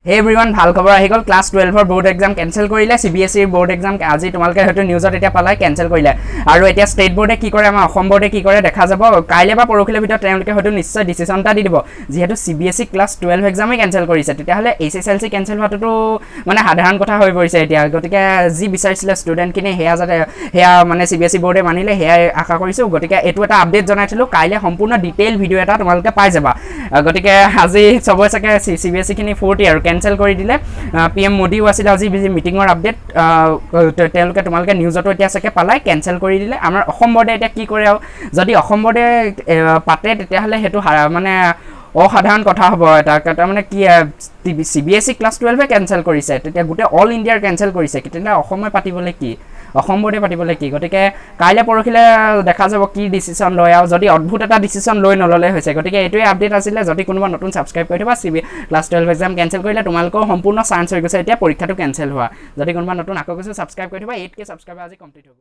হে এভৰিৱান, ভাল খবৰ আহি গ'ল। ক্লাছ 12ৰ বৰ্ড এক্সাম কেঞ্চেল কৰিলে। চিবিএছইৰ বৰ্ড এক্সাম আজি তোমালোকে হয়তো নিউজত এতিয়া পালাই, কেঞ্চেল কৰিলে। আৰু এতিয়া ষ্টেট বৰ্ডে কি কৰে, আমাৰ অসম বৰ্ডে কি কৰে দেখা যাব। কাইলৈ বা পৰহিলৈ ভিতৰত তেওঁলোকে হয়তো নিশ্চয় ডিচিশ্যন এটা দি দিব। যিহেতু চিবিএছই ক্লাছ 12 এক্সামেই কেঞ্চেল কৰিছে, তেতিয়াহ'লে এইচএছএলচি কেঞ্চেল হোৱাটোতো মানে সাধাৰণ কথা হৈ পৰিছে এতিয়া। গতিকে যি বিচাৰিছিলে ষ্টুডেণ্টখিনি, সেয়া যাতে সেয়া মানে চিবিএছই বৰ্ডে মানিলে, সেয়াই আশা কৰিছোঁ। গতিকে এইটো এটা আপডেট জনাই থ'লোঁ। কাইলৈ সম্পূৰ্ণ ডিটেইল ভিডিঅ' এটা তোমালোকে পাই যাবা। গতিকে আজি চবৰে চাগে চিবিএছইখিনি ফূৰ্তি আৰু কেঞ্চেল কৰি দিলে। পিএম মোদীও আছিলে আজি মিটিঙৰ আপডেট তেওঁলোকে তোমালোকে নিউজতো এতিয়া চাগে পালাই, কেঞ্চেল কৰি দিলে। আমাৰ অসম বৰ্ডে এতিয়া কি কৰে আৰু যদি অসম বৰ্ডে পাতে, তেতিয়াহ'লে সেইটো মানে অসাধাৰণ কথা হ'ব এটা। তাৰমানে কি, চিবিএছই ক্লাছ 12-এ কেঞ্চেল কৰিছে, তেতিয়া গোটেই অল ইণ্ডিয়াৰ কেঞ্চেল কৰিছে, তেতিয়া অসমে পাতিবলৈ কি, অসম বৰ্ডে পাতিবলৈ কি? গতিকে কাইলৈ পৰহিলৈ দেখা যাব কি ডিচিশ্যন লয় আৰু যদি অদ্ভুত এটা ডিচিশ্যন লৈ নল'লে হৈছে। গতিকে এইটোৱে আপডেট আছিলে। যদি কোনোবা নতুন, ছাবস্ক্ৰাইব কৰি থবা। C B class 12 exam cancel কৰিলে, তোমালোকেও সম্পূৰ্ণ চান্স হৈ গৈছে এতিয়া পৰীক্ষাটো কেঞ্চেল হোৱা। যদি কোনোবা নতুন, আকৌ কৈছোঁ, ছাবস্ক্ৰাইব কৰি থবা। 8K subscriber আজি কমপ্লিট হৈ গ'ল।